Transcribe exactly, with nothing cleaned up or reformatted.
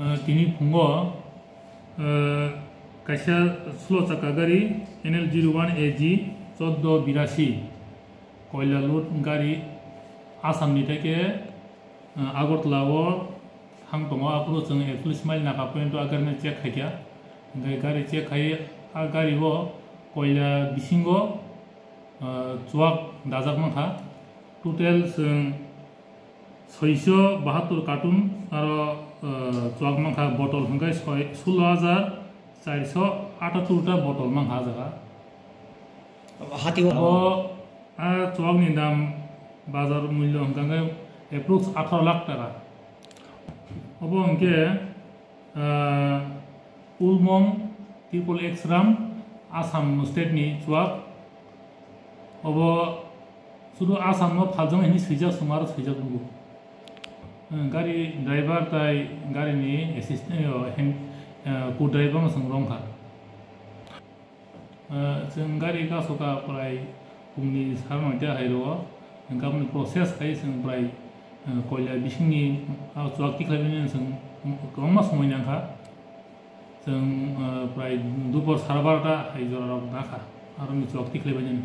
Tini phungo kaisa slow chakka gari N L zero one A G choddo birasi koila load gari Assam ni theke Agartala o thang tongo. Aphuru chwng ekchollish mile naka point o a gari no check khaikha. Hwnkhe gari check khai a gari o koila bisingo chuak dajak mankha. Total chwng soiso bahattor carton aro chuak mankha, bottle hwnkhe soi-, sullo hajar charso atattor ta bottle mankha a jaga. Hati o. Abo a chuak ni dam bazar mullo hwnkhe approx atharo lakh taka. Obo hwnkhe Ulmong Triple X Ram, Assam state ni chuak. Obo sudu Assam no phaljak hini swijak, sumar swijak nugo. Gari driver tai gari ni assistant, co-driver no chwng romkha. Chwng gari kasoka prai pungni sar noita hai rwo, gaboni process khai chwng prai koila bisingni chuak tikhlai bini chwng kwbangma somoi nangkha. Chwng prai dupor sara barota hai jora rok nakha, aroni chuak tikhlai bini.